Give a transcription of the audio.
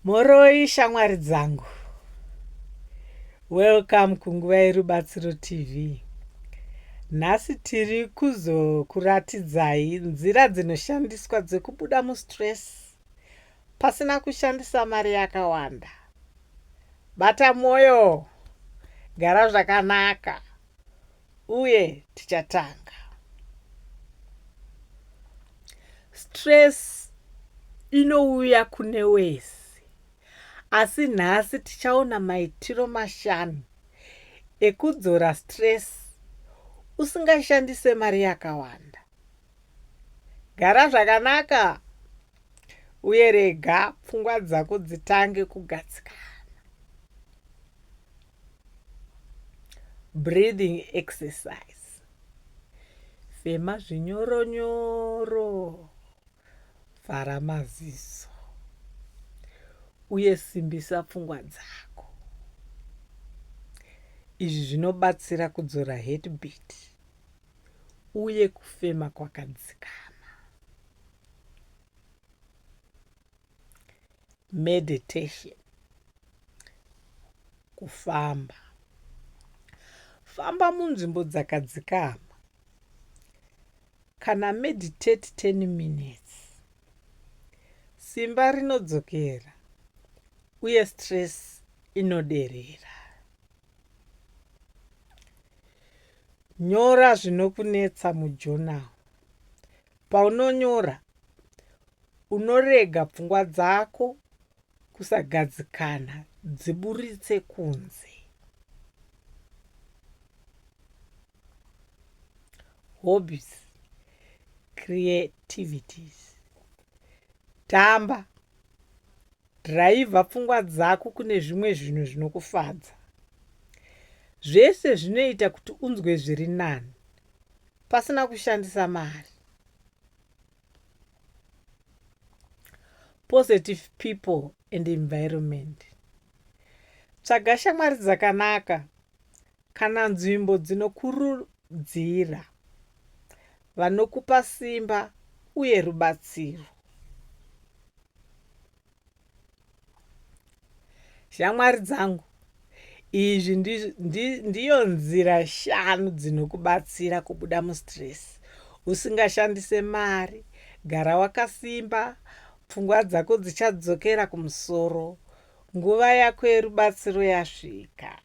Mhoroi shamwari dzangu. Welcome kunguva yerubatsiro TV. Nhasi tiri kuzokuratidzai nzira dzinoshandiswa dzekubuda mustress pasina kushandisa mari yakawanda. Bata mwoyo, gara zvakanaka uye tichatanga. Stress inouya kune wese asi nhasi tichaona maitiro mashanu ekudzora stress usingashandise mari yakawanda. Gara zvakanaka uye rega pfungwa dzako dzitange kugadzikana. Breathing exercise. Fema zvinyoronyoro. Vhara maziso uye simbisa pfungwa dzako. Izvi zvinobatsira kudzora heartbeat uye kufema kwakadzikama. Meditation. Kufamba. Famba munzvimbo dzakadzikama. Kana meditate 10 minutes. Simba rinodzokera uye stress inoderera. Nyora zvinokunetsa mujournal. Paunonyora, unorega pfungwa dzako kusagadzikana dziburitse kunze. Hobbies, creativities. Tamba, dhiraivha pfungwa dzako kune zvimwe zvinhu zvinokufadza. Zvese zvinoita kuti unzwe zviri nani pasina kushandisa mari. Positive people and environment. Tsvaga shamwari dzakanaka kana nzvimbo dzinokurudzira, vanokupa simba uye rubatsiro. Shamwari dzangu, izvi ndiyo nzira shanu dzinokubatsira kubuda mustress usingashandise mari. Gara wakasimba, pfungwa dzako dzichadzokera kumusoro. Nguva yako yerubatsiro yasvika.